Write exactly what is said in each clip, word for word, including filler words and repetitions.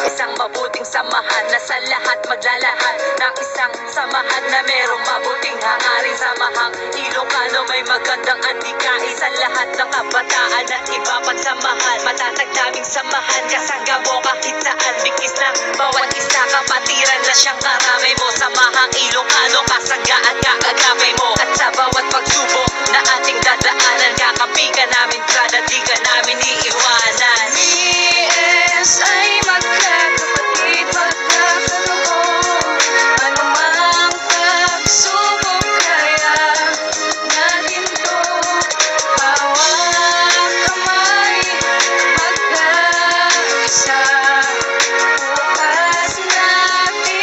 Isang mabuting samahan na sa lahat maglalahat ng isang samahan na merong mabuting hangarin. Samahang Ilocano, may magandang adhikain sa lahat ng kabataan at iba pang samahan. Matatag naming samahan, kasangga mo kahit saan. Bigkis ng bawat isa, kapatiran na siyang karamay mo. Samahang Ilocano, kasangga at kaagapay mo. At sa bawat pagsubok na ating dadaanan, kakampi ka namin, brad, at di ka namin iiwanan. P S ay magkakapatid, magkakadugo. Anumang pagsubok kaya natin to, hawak kamay, magkaisa. Bukas natin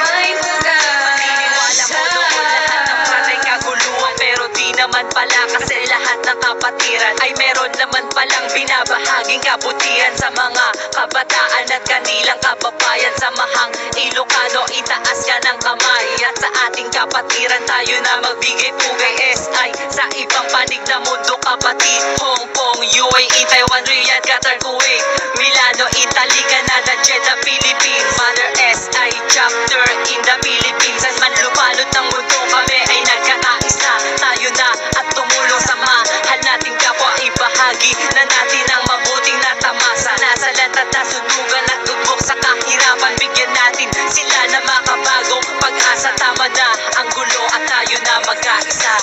may pag-asa. Maniniwala mo noon lahat ng patay kaguluhan, pero di naman pala, kasi lahat ng kapatiran ay meron naman palang binabahaging kabutihan sa mga kabataan at kanilang kababayan. Samahang Ilocano, itaas ka ng kamay, at sa ating kapatiran tayo na magbigay pugay. S I sa ibang panig ng mundo, kapatid. Hong Kong, U A E, Taiwan, Riyadh, Qatar, Kuwait, Milano, Italy, Canada, Jeddah, Philippines. Mother S I chapter in the Philippines. Saan man lupalot ng mundo, kami ay nagkakaisa. Tayo na at tumulong sa mahal nating kapwa. Ibahagi na natin ang mabuting natamasa. Nasalat at nasunugan at lugmok sa kahirapan. Bigyan natin sila ng makabagong pag-asa. Tama na ang gulo at tayo na magkaisa.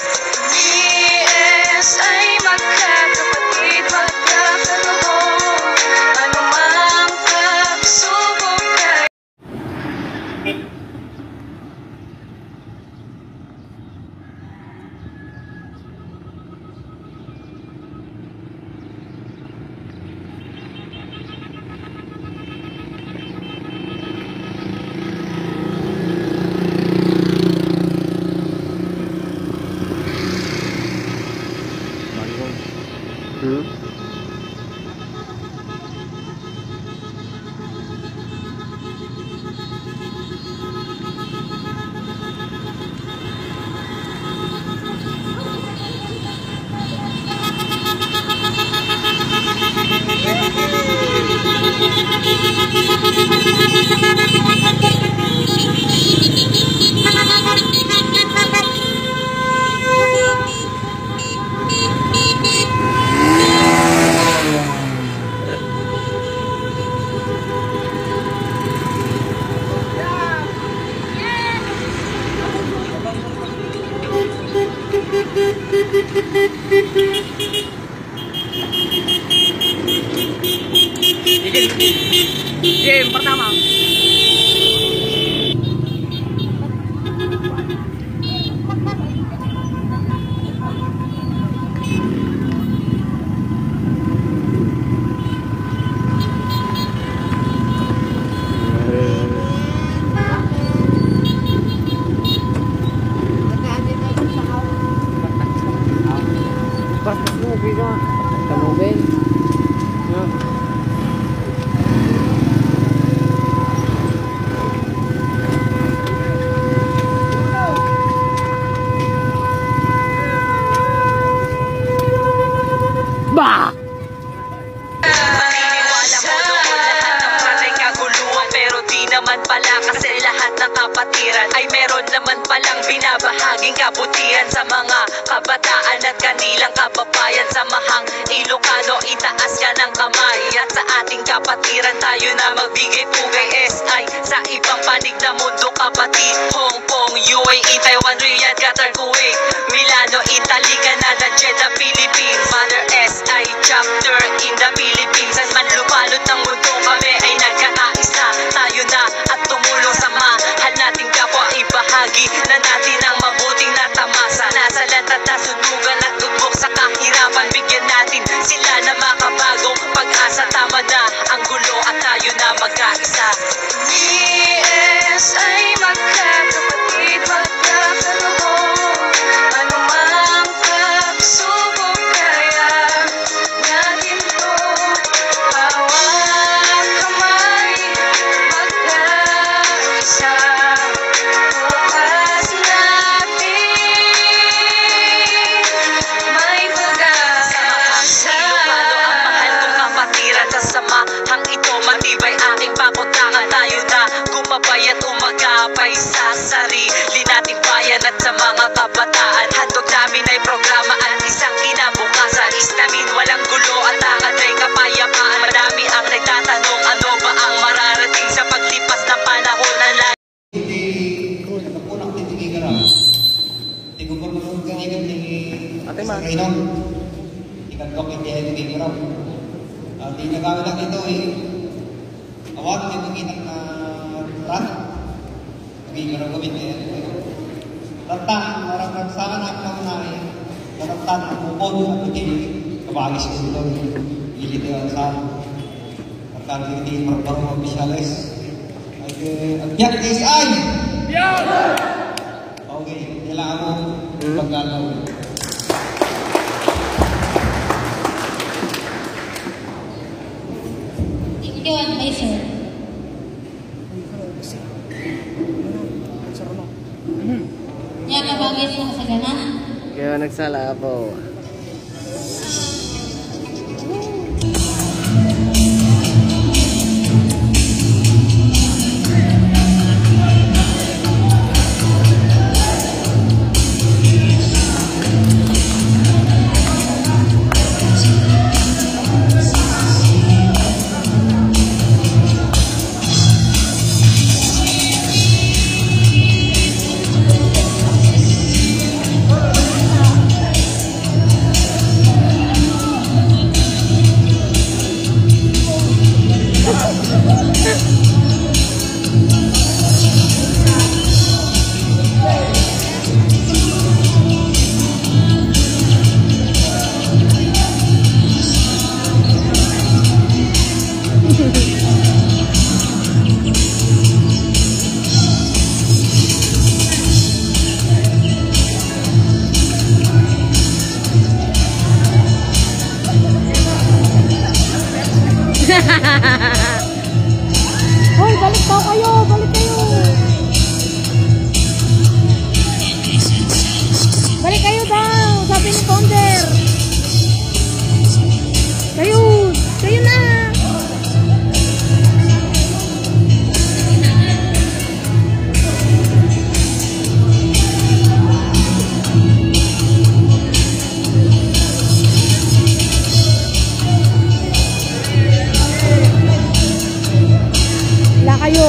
P S ay magkakapatid, magkakadugo. Anumang pagsubok ay Hmm? Game pertama. Paspas mo, Pino. Sa mobile. No? Bah! Maniniwala mo noon lahat ng patay kaguluhan, pero di naman pala, kasi lahat ng kapatiran ay meron naman palang binabahaging kabutihan sa mga kabataan at kanilang kababayan. Samahang Ilocano, itaas ka ng kamay, at sa ating kapatiran tayo na magbigay pugay. S I sa ibang panig ng mundo, kapatid. Hong Kong, U A E, Taiwan, Riyadh, Qatar, Kuwait, Milano, Italy, Canada, Jeddah, Philippines. Mother S I chapter in the Philippines. Saan man lupalot ng mundo, kami ay nagkakaisa. Tayo na at tumulong sa mahal nating kapwa. Ibahagi na natin ang mabuting natamasa. Nasalat at nasunugan at lugmok sa kahirapan. Bigyan natin sila ng makabagong pag-asa. Tama na ang gulo at tayo na magkaisa. P S ay magkakapatid, magkakadugo. Anumang pagsubok kaya natin to, hawak kamay, magkaisa. Bukas natin may Apay sa sarili nating bayan at sa mga kabataan. Handog namin ay programa at isang kinabukasan. Is namin walang gulo at angat ay kapayapaan. Madami ang nagtatanong, ano ba ang mararating sa paglipas ng panahon na la- Iti, iti gobernador kanigan ni Ate Ma. Reynold. Ikadua iti head ni Gibran. Ah, di nagawid lang ito eh. Awan, may makita na rat. Gibran kami kaya. Ratan, orang ragsana na ako na eh. Ratan, ang bukod, ang iti, kabagis ko ito. Ilit yung sa Pagkakiti, marbarong opisyales. Ay, eh, agbiag ti S I! Okay, kailangan mo Hmm? pagkano. Thank you, advisor. Kaya kabagay sa kasaganan. Kaya nagsala po. Hoy, balik daw kayo! Balik kayo! Balik kayo daw! Sabi ni Founder! Kayo! Kayo na! Wala kayo.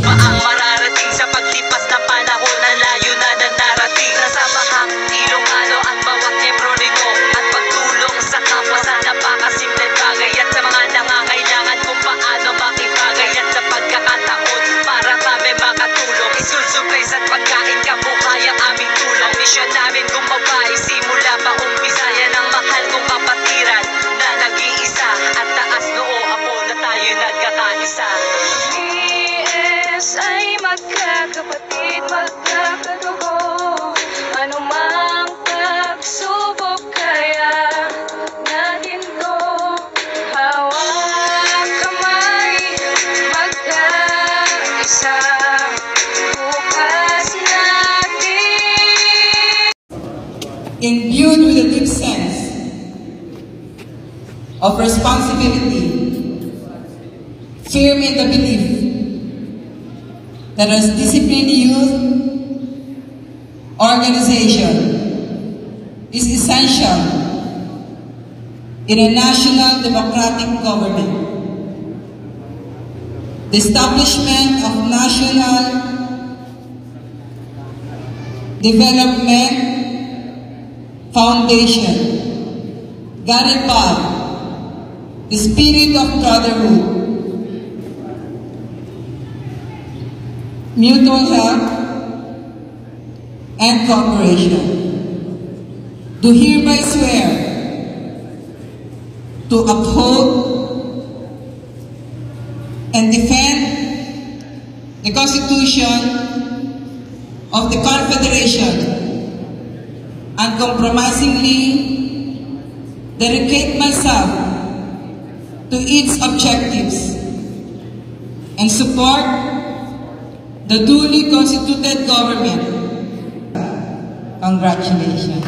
Ang mararating sa paglipas ng panahon, ang layo na na narating. Nasa bahang Ilocano ang bawat miyembro nito at pagtulong sa kapwa sa napakasimpleng bagay at sa mga nangangailangan kung paano makibagay at sa pagkakataon para kami makatulong. Isul supplies at pagkain, kabuhay ang aming tulong. Misyon namin gumawa, simula pa umpisa, yan ang mahal kong kapatiran na nag-iisa at taas noo, apo na tayo nagkakaisa. P S ay magkakapatid, magkakadugo, anumang pagsubok kaya natin to hawak kamay, magkaisa, bukas natin. Imbued with a deep sense of responsibility, firm in the belief that a disciplined youth organization is essential in a national democratic government. The establishment of national development Foundation, Garibaldi, the spirit of brotherhood, mutual help, and cooperation, do hereby swear to uphold and defend the Constitution of the Confederation, uncompromisingly dedicate myself to its objectives and support the duly constituted government. Congratulations.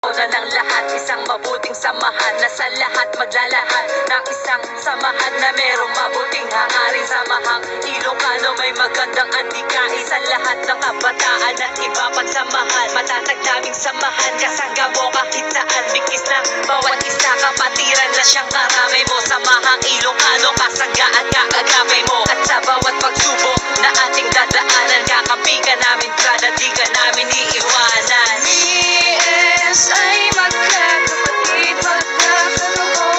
Una ng lahat, isang mabuting samahan na sa lahat maglalahat ng isang samahan na merong mabuting hangarin. Samahang Ilocano, may magandang adhikain sa lahat ng kabataan at iba pang samahan. Matatag naming samahan, kasangga mo kahit saan, bigkis ng bawat isa, kapatiran na siyang karamay mo. Samahang Ilocano, kasangga at kaagapay mo. At sa bawat pagsubok na ating dadaanan, kakampi ka namin, brad, at di ka namin iiwanan. Ni S I magkakapatid, magkakadugo,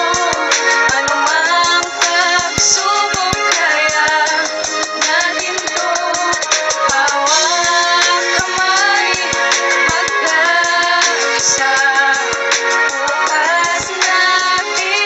anumang pagsubok kaya natin to, hawak kamay, magkaisa, bukas natin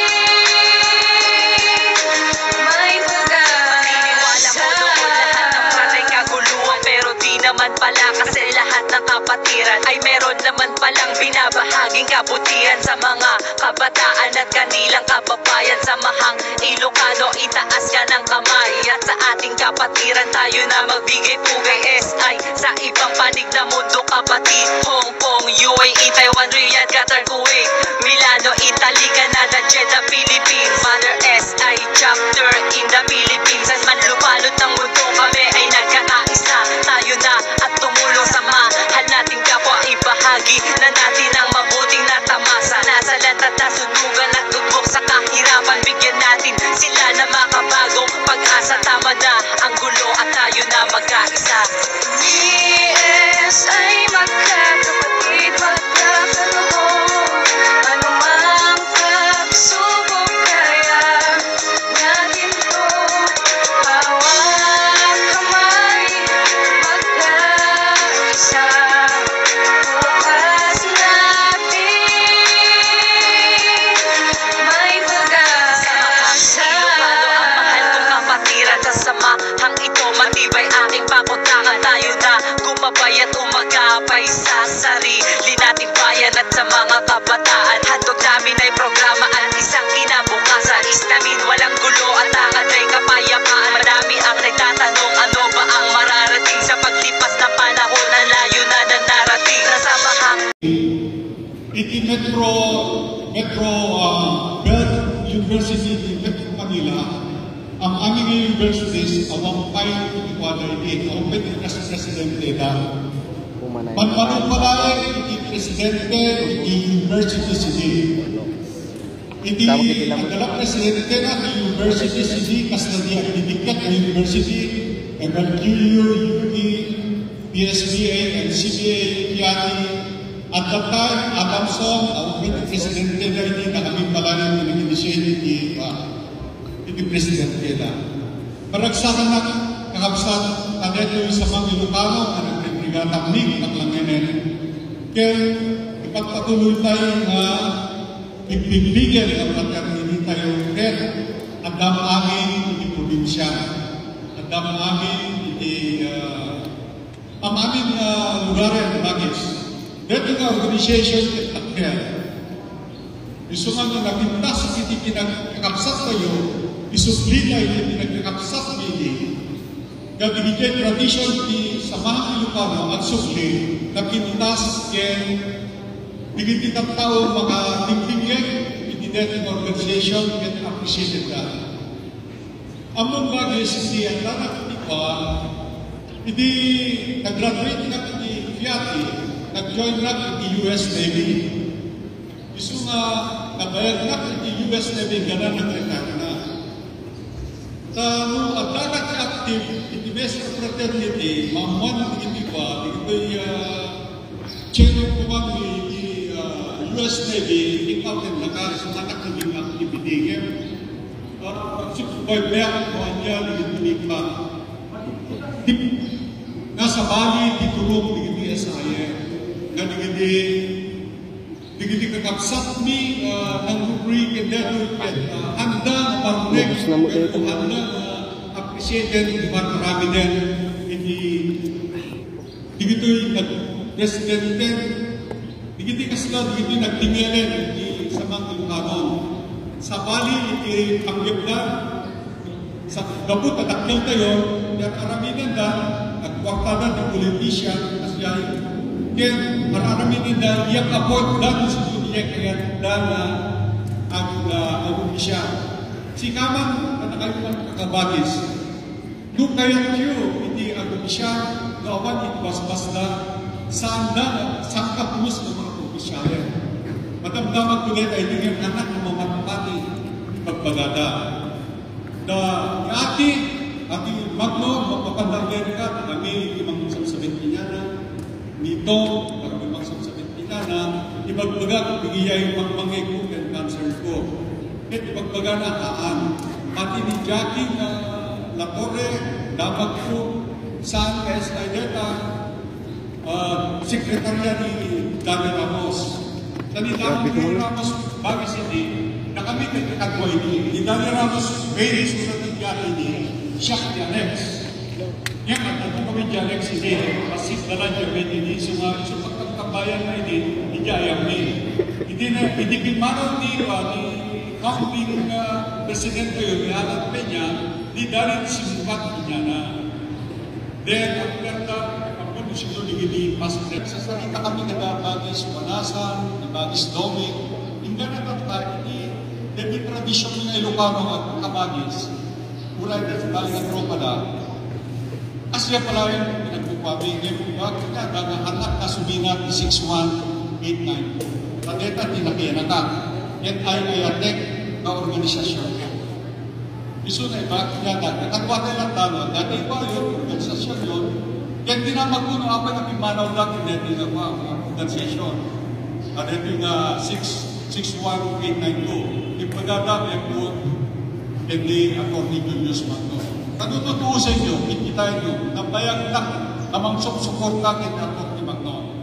may pag-asa. Maniniwala mo noon lahat ng patay kaguluhan, pero di naman pala, kasi lahat ng kapatiran ay meron naman palang binabahaging kabutihan. Sa mga kabataan at kanilang kababayan, samahang Ilocano, itaas ka ng kamay, at sa ating kapatiran tayo na magbigay pugay. S I, sa ibang panig ng mundo, kapatid, Hong Kong, U A E, Taiwan, Riyadh, Qatar, Kuwait, Milano, Italy, Canada, Jeddah, Philippines, Mother S I chapter in the Philippines. Saan man lupalot ng mundo, kami ay nagkakaisa. Tayo na at tumulong, samahan nating kapwa, ibahagi na natin ang mabuting natamasa. Nasa lantat, nasunugan at lugmok sa kahirapan, bigyan natin sila ng makabagong pag-asa. Tama na ang gulo at tayo na magkaisa. Ni S I magkakapatid, magkakadugo, anumang pagsubok kaya natin to, hawak kamay, magkaisa, bukas natin may pag-asa. Ilocano ang mahal kong kapatiran, sa samahang ito matibay aking pakutangan. Tayo na gumabay at umagapay sa sarili nating bayan at sa mga kabataan. Handog namin ay programa at isang kinabukasan. Nais namin walang gulo at angat ay kapayapaan. Marami ang nagtatanong, ano ba ang mararating sa paglipas ng panahon? Ang layo na ng narating na samahang Iti Metro, Metro, ah, Belt University iti Metro Manila, ang amin nga universities, awan pay iti kuada iti, awan pay iti pres-, presidente da. Manmanong pay laeng iti presidente iti universities idi. Iti, tawag iti lamang. Adda la presidente na ti universities idi, kasta di agdidikket a university, M L Q U, U P, P S B A, and C B A, Kiati. At that time, Adamson, a, presidente na idi, nakabimbalan iti nag-initiate iti, ah, iti presidente na. Maragsakannak, kakabsat, kadaytoy sa mga Ilocano a nagregatam ni Panglangenet. Ken ipagpatuloy tayo nga ipigbigyan ng fraternity tayo ket addam amin iti probinsya, addam amin iti, ah, am-amin nga lugaren, bagis. Daytoy nga organization ket takder. Isu nga no napintas iti pinagkakabsat tayo, isubli tayo iti pinagkakabsat idi. Dagiti tradition ti samahang Ilocano agsubli, napintas ken dagiti tattao makatingtingngeg iti daytoy nga organization ket appreciated da. Ammom nga iti addanak iti kuan, idi nag-graduate nak iti Fiati, nag-join nak iti U S Navy. Isu nga nabayagnak iti U S Navy, ganan nag-retire na. Ta no addanak ti active iti Maestro Fraternity, maammoan iti Dagitoy, ah, chain of command ni, ni, ah, U S Navy, ikaw din nakari sa anak na mga activity. Ah, six five na yan, kuha niya, di, di, di, di, nga sabali, di tulong, di, di, S I F. Nga di, di, Dagiti kakabsatmi, ah, nangrugi ken daytoy ket, ah, handa nga parmek, Ubos na mo ket daytoy. Handa nga appreciated ti man-aramiden iti, dagitoy nagpresidente, dagiti kasla, dagitoy nagtingelen iti samang Ilocano. Sabali iti panggepda, Sa gapu ta dakkeltayo, ti ar-aramidenda, agkuartada ti politician, kasdiay, ken ar-aramidenda, iyak appointda, no sino ti iyak kayatda nga ag-, ah, ag-opisyal. Sika man, kadakayo man, kakabagis. No kayatyo iti ag-opisyal, no awan iti basbasda, saanda, sangkapnos nga mga opisyalen. Madamdamag ko dayta iti nga anak nga mamatpati, pagbagada. Da, ni Ati, Ati Magno, mapapanagyan ka, kami, imang sabsabit ni Nana, nito, kami imang sabsabit ni Nana, ibagbagak, bigiyay mangmangeg ko, ken cancer ko. Ket ibagbaga na, haan. Pati ni Jackie nga Latorre, damag ko, saan ka S I deta, Ah, sekretarya ni Dani Ramos. Sa ni Dani Ramos, bagis iti, nakami ket kadua iti. Ni Dani Ramos, very susa ti biyahe ni siak ti Alex. Ngem, adda kami ti Alex iti, pasit na lang ti amin iti, so nga, so pagkagkabayan na iti, iti ayam ni. Iti na, iti pinmanaw ni, ah, ni founding, ah, presidente yun, ni Alan Peña, ni Dani Simukat Piñana. Then, after that, ammon no sino dagiti past president. Sagsarita kami kada bagis Wanasan, ni bagis Doming. Inggana tatta, iti, dagiti tradisyon nga Ilocano nga kabagis. Uray da, bali nga tropa da. Asya pala yun, pinagkukuha mi. Ngayon, bakit nga, daga anak na suminat ni six one eight nine. Kadeta, tinakiyan na ta. Yan ay ayatek na organisasyon. Isu na iba, yata, katakuan na lang talo, dati pa yun, organisasyon yun. Yan dinamag ko, no, apa yung pimanaw dati, dati nga pa, organisasyon. At ito nga six, six one eight nine two. Ipagada, may po, hindi Attorney Julius Magno. Katututuo sa inyo, kikita inyo, nabayag na, namang suporta kay Attorney Magno.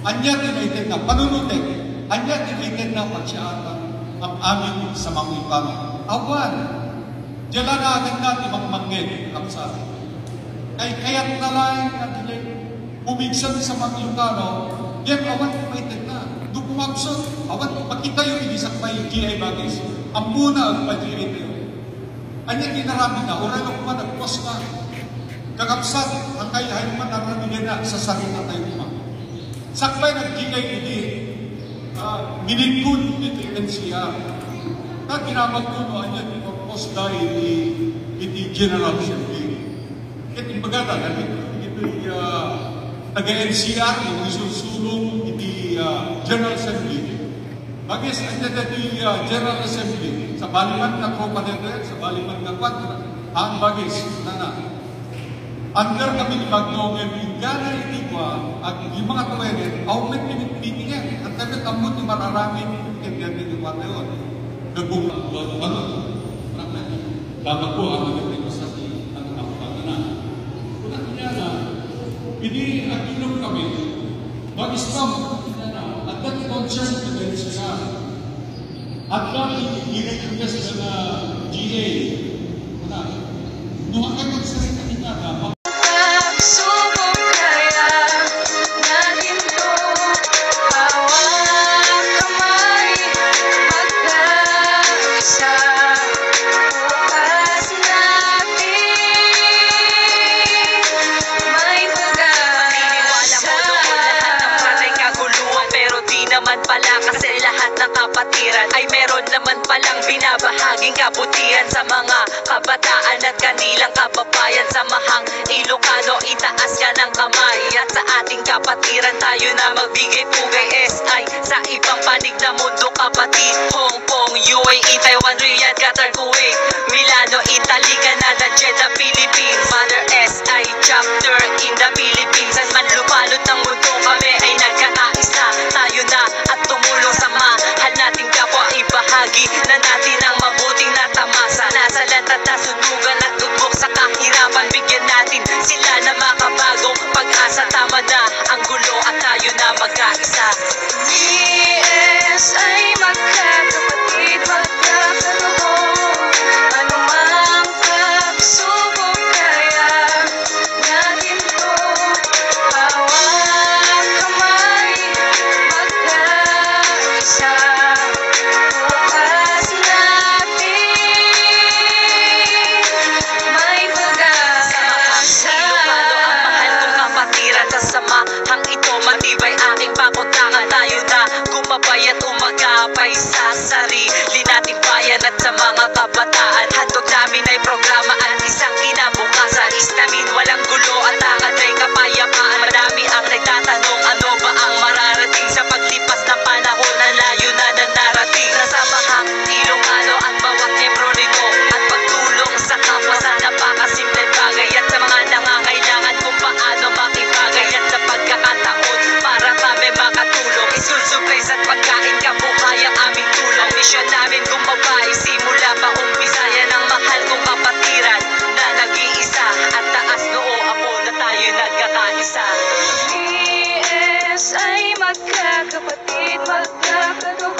Ania ti naitedna? Panunotek. Ania ti naitedna? Pagsiatan am-amin sa mangipano. Awan. Diyan lang naagad na ti mangmangngeg, kapsat. Kay kayat na laeng nga diay pumigsan sa mangipano, diyan awan ti maitedna. No pumagso, awan ti makitayo iti sakbay G I bagis. Ammona agpa-G I tayo. Ania ti inaramidna? Uray no koma nagpuas na. Kakabsat, ang kayhayan man aramidna, sasarita tayo koma. Sakbay nagkikay iti, ah, minitkon iti N C R. Ta kinamagko no ania ti purpose da iti, iti General Assembly. Ket imbagada, nagkikita iti, ah, taga-N C R, no isulsulong iti, ah, General Assembly. Bagis, ania daytoy, ah, General Assembly, sabali man nga tropa daytoy, sabali man nga kuan, haan bagis, nana. Under kami ni Magno nga inggana iti kua, ag-, yung mga tuwene, awan met pinipigyan. Ang kami, ammon ti mararamid, ken daytoy ti kua tayo. Nagbubuhat, ano? Dapat ko, ang nagtitipos sa ti, ang kapatana. Kuna niya na, hindi, ang inom kami, mag-stop, adda ti concern to the H R. Adda ti gini-request nga G A. Kuna, no, ang concern kanina, dapat Pagsubok kaya natin to, hawak kamay, magkaisa, bukas natin may pag-asa. Naniniwala ko noon lahat ng patay kaguluhan, pero di naman pala kasi lahat ng kapatiran ay meron naman palang binabahaging kabutihan sa mga kabataan at kanilang kababayan. Samahang Ilocano, itaas ka ng kamay at sa ating kapatiran tayo na magbigay pugay. S I sa ibang panig na mundo, kapatid. Hong Kong, U A E, Taiwan, Riyadh, Qatar, Kuwait, Milano, Italy, Canada, Jeddah, Philippines. Mother S I chapter in the Philippines. Saan man lupalot ng mundo, kami ay nagkakaisa. Tayo na at tumulong sa mahal nating kapwa. Ibahagi na natin ang mabuting natamasa. Nasa lantat na sundugan at lugmok sa kahirapan. Bigyan natin sila na makabagong pag-asa. Tama na ang gulo at tayo na magkaisa. P S ay magkakapatid, magkakadugo. Anumang pagsubok kaya natin to, hawak kamay, magkaisa. Bukas natin may pag-asa. Sa mga Ilocano, ang mahal kong kapatiran, sa samahang ito matibay aking pakutangan. Tayo na gumabay at umagapay sa sarili nating bayan at sa mga kabataan. Handog namin ay programa at isang kinabukasan. Islamin walang gulo at angat ay kapayapaan. Marami ang nagtatanong, ano ba ang mararating sa paglipas ng panahon? Ang layunan na narating. Sa samahang Ilocano ang bawat miyembro nito at pagtulong sa kapwa sa napakasimpleng bagay at sa mga nangangailangan kung paano makibagay at sa pagkakataon para kami makatulong. School supplies at pagkain, kabuhay ang aming tulong. Misyon namin gumabay simula pa umpisa. Yan ang mahal kong kapatiran na nag-iisa at taas noo, apo na tayo nagkakaisa. P S ay magkakapatid, magkakadugo.